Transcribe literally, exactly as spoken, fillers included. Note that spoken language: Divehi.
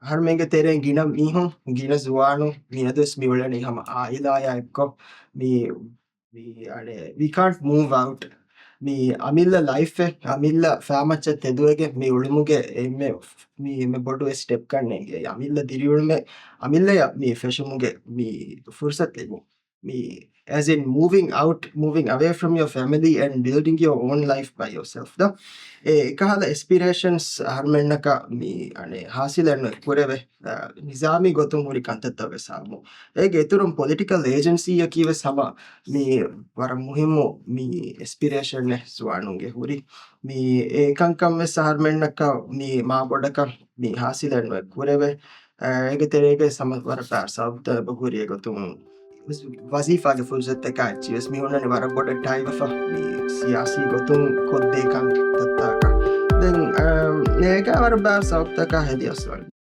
އަހަރުމެންގެ ތެރެއިން ގިނަ މީހުން، ގިނަ ޒުވާނު، ގިނަ ދުވަސް މި އުޅެނީ ހަމަ އާއިލާޔާ އެއްކޮށް. މި، މި، އަނެ، we can't move out. މި އަމިއްލަ ލައިފެއް، އަމިއްލަ ފައިމައްޗަށް ތެދުވެގެން މި އުޅުމުގެ އެންމެ، މި އެންމެ ބޮޑު ސްޓެޕް ކަންނޭނގެ. އަމިއްލަ ދިރިއުޅުމެއް، އަމިއްލަޔަށް މި ފެށުމުގެ މި ފުރުސަތު ލިބުން. މި، as in moving out, moving away from your family and building your own life by yourself ދޯ. އެ ކަހަލަ އެސްޕިރޭޝަންސް އަހަރުމެންނަކަށް މި، އަނެ، ހާސިލެއް ނުކުރެވޭ، އަ، ނިޒާމީ ގޮތުން ހުރި ކަންތައްތައް ވެސް ހާމު. އޭގެ އިތުރުން ޕޮލިޓިކަލް އޭޖެންސީއަކީ ވެސް ހަމަ މި ވަރަށް މުހިއްމު މި އެސްޕިރޭޝަނެއް ޒުވާނުންގެ ހުރި. މި އެ ކަންކަން ވެސް އަހަރުމެންނަކަށް މި މާ ބޮޑަކަށް މި ހާސިލެއް ނުކުރެވޭ. އޭގެ ތެރޭގައި ހަމަ ވަރަށް ބާ ސަބަބުތައް ހުރި އެގޮތުން ވަޒީފާގެ ފުރުސަތަކާ އެއްޗިވެސް މި ހުންނަނީ ވަރަށް ބޮޑަށް ޓައިވެފަ މި ސިޔާސީ ގޮތުން ކޮށްދޭ ކަންތައްތަކަށް. ދެން، އަ، އޭގަ ވަރަށް ބާ ސަބަބުތަކާ ހެދި އަސްވަން.